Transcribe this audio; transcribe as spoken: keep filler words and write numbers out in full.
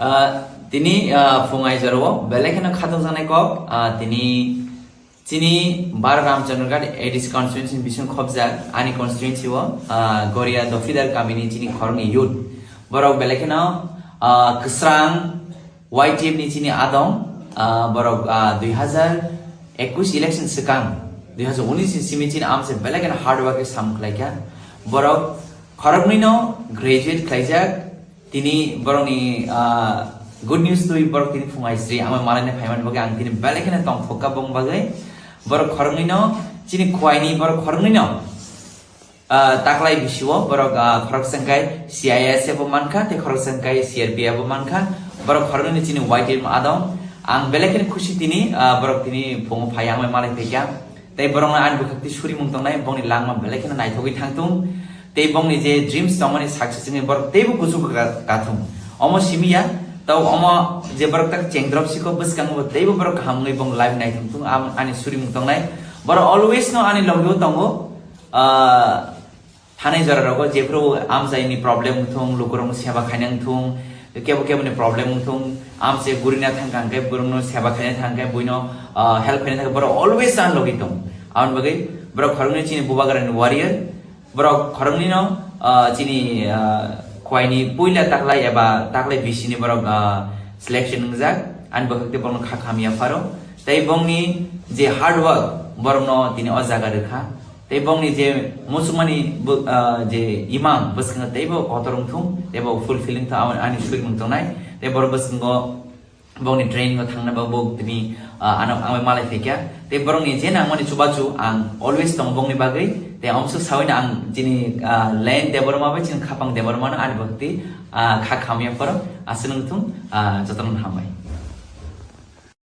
Ah, tini, ah, phung aijoro belai kheno khatungjaknai kok, ah, tini chini Baro Ramchandra Ghat A D C constituency ni bising khobjak ani constituency o, ah, Goria Dofidar kamini chini khoroknwi youth. Borok belai kheno, ah, kwsrang Y T F ni chini adong, ah, borok, ah, dui hazar ekwis election swkang, dui hazar unis ni simi chini amse belai kheno hard work khe sam khlaikha. Borok khoroknwi no graduate khlaijak, tini borokni, ah, good news twi borok tini phung aisri amo malaina phaiman bagwi ang tini belai kheno tongthokka bong bagwi. Borok khoroknwi no chini khwaini borok khoroknwi no, ah, taklai bisio borok, ah, khoroksa wngkai C I S F bo mankha, tei khoroksa wngkai C R P F bo mankha. Borok khoroknwi no chini Y T F adong. Ang belai kheno khusi tini, ah, borok tini phungo phai ang malai phaikha. Tei borokno ani bwkhak twi surimung tongnai, bongni langma belai kheno naithogwi thangthung. Tei bongni je dreams tongmani success wngwi borok teibo kuchugo ka-, kathung. Omo simiya, tei omo je borok tak chengdrop sikho bwskango teibo borok kaham wngwi bong life naithung thung, am-, ani surimung tongnai. Borok always no ani logio tongo. Ah, Thanai jora rogo jephru amchaini problem wngthung, lukurokno seba khaina wngthung, kebo keboni problem wngthung, amchai gurina thangkha hwnkhe borokno seba khaina thangkhe buino, ah, help khaina thangkhe borok always ang logi tong. Aboni bagwi borok khoroknwi chini bubagrani warrior, borok khoroknwino, ah, chini, ah, khwaini puila taklai eba taklai bisini borok, ah, selection wngjak, ani bwkhak tei borokno kha khamya pharo. Tei bongni je hard work borokno tini o jaga rwkha. Tei bongni je muchungmani bo-, ah, je imang bwskango teibo kotor wngthung, teibo fulfilling thung, abo ani suimung tongnai. Tei borok bwskango bongni training o thangna ba bo tini, ah, ano ang malai phaikha. Tei borokni je nangmani chubachu ang always tongo bongni bagwi. Tei omsuk sawino ang chini, ah, Len Debbarma bai chini Khapang Debbarmano ani bwkhak twi, ah, kha khamya phoro aswk wngthung, ah, jotono hambai.